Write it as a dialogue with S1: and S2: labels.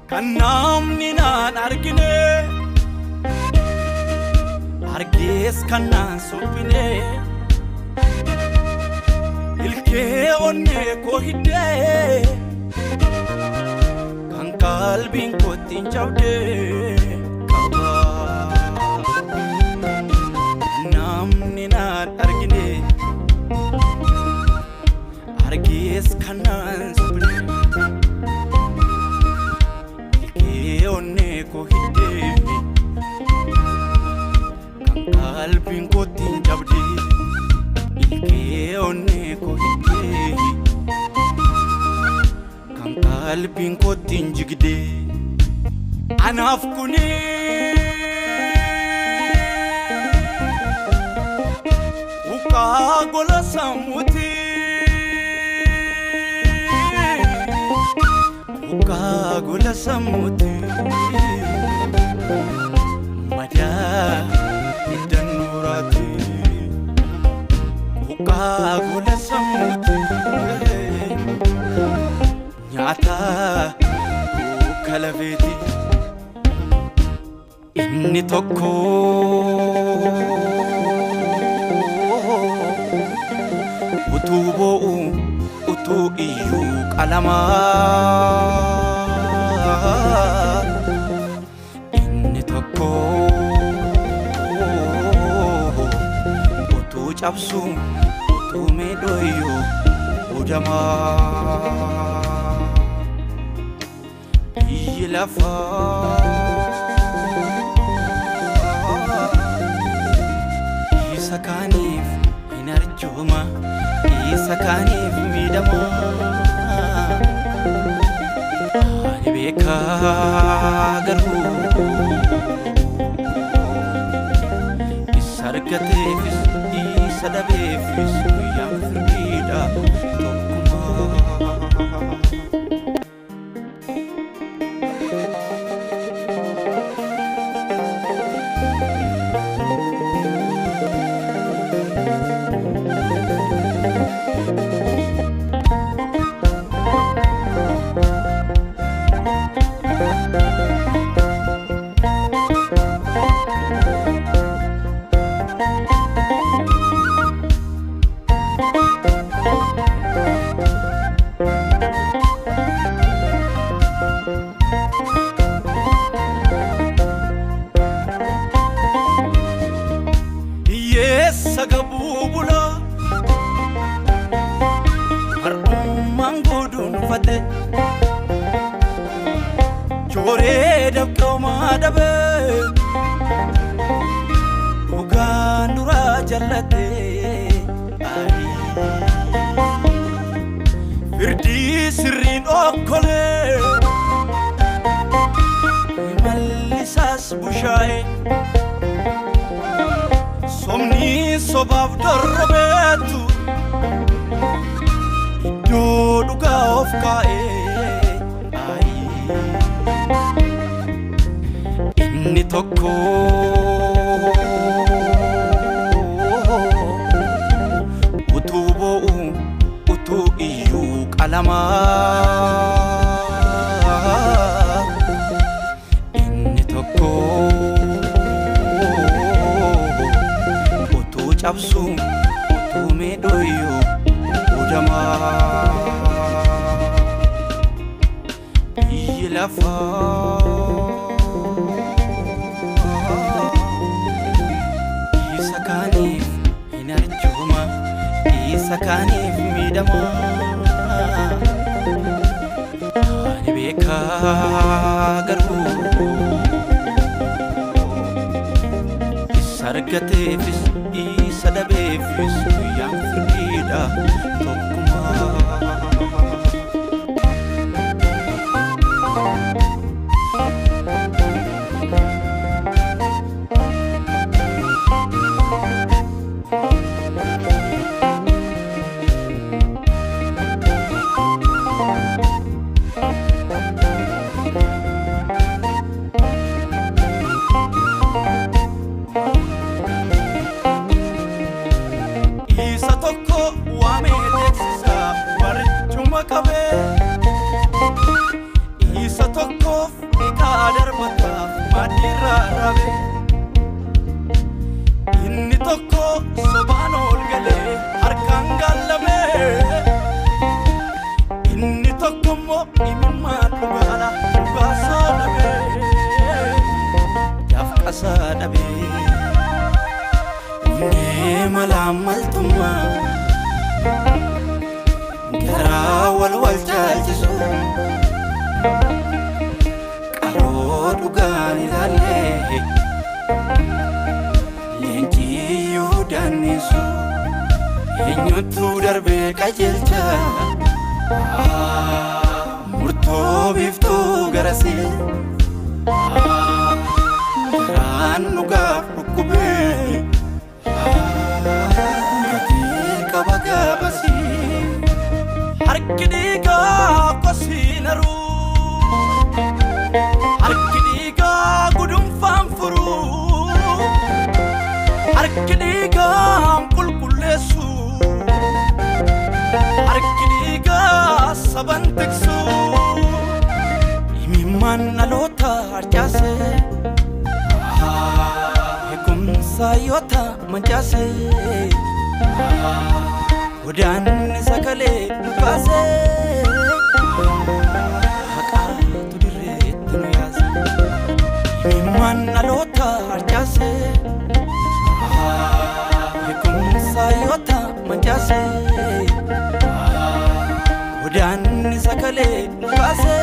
S1: Kan namni naan argine argees kan naan suphine ilkee onnee koo hiddee kan qalbiin kootti hin cabdee qaba. Kan namni naan argine argees kan naan suphine. Onnee koo hiddee kan qalbiin kootti hin cabdee ilkee onnee koo hiddee kan qalbiin kootti hin jigdee anaaf kuni uqaa gola sammuuti. Uqaa gola sammuuti madaa iddan nuuraati. Uqaa gola sammuuti nyaata duuka lafeeti. Inni tokko utuu boo'u utuu iyyuu qalamaa. Inni tokko utuu cabsu utuu miidhoyyuu hudamaa. Biyyi lafaa isa kaaniif hin arjooma isa kaaniif miidhama. Ani beekaa garuu isa argateefis isa dhabeefis guyyaan firdiidha tokkuma. Hiyyeessa gabuu bulaa har'ummaan guduunfate jooree dafqoomaa dhabee dhugaan duraa jallate. Firdii sirriin okkolee imallisaas bushaa'e. Somni sobaaf dorrobeetu iddoo dhugaa of kaa'ee. Inni tokko utuu boo'u utuu iyyuu qalamaa. Inni tokko utuu cabsu utuu miidhoyyuu hudamaa. Biyyi lafaa isa kaaniif hin arjooma isa kaaniif miidhama. Ani beekaa garuu isa argateefis isa dhabeefis guyyaan firdiidha tokkuma. Rabe. Inni tokko sobaan ol galee harkaan gaallame. Inni tokko immoo imimmaan dhugaadha dhugaasaa dhabe. Dafqasaa dhabe. Hundee malaa maltummaa garaa wal wal caalchisu. Qaroo dhugaan ilaallee leenci iyyuu dannisu. Eenyutu darbee qajeelcha murtoo biiftuu garasii. Garaan dhugaaf dhukkubee gatii qaba gaafasii. Harki dhiigaa kosiin haruu, harki dhiigaa gudunfaan furuu, harki dhiigaa qulqulleessu, harki dhiigaa saban tiksu. Imimmaan dhaloota harcaase, beekumsa yoota mancaase, godaanni sagalee dhukaase, haqaatu dirreetti nu yaase. Imimmaan dhaloota harcaase, beekumsa yoota mancaase, godaanni sagalee dhukaase.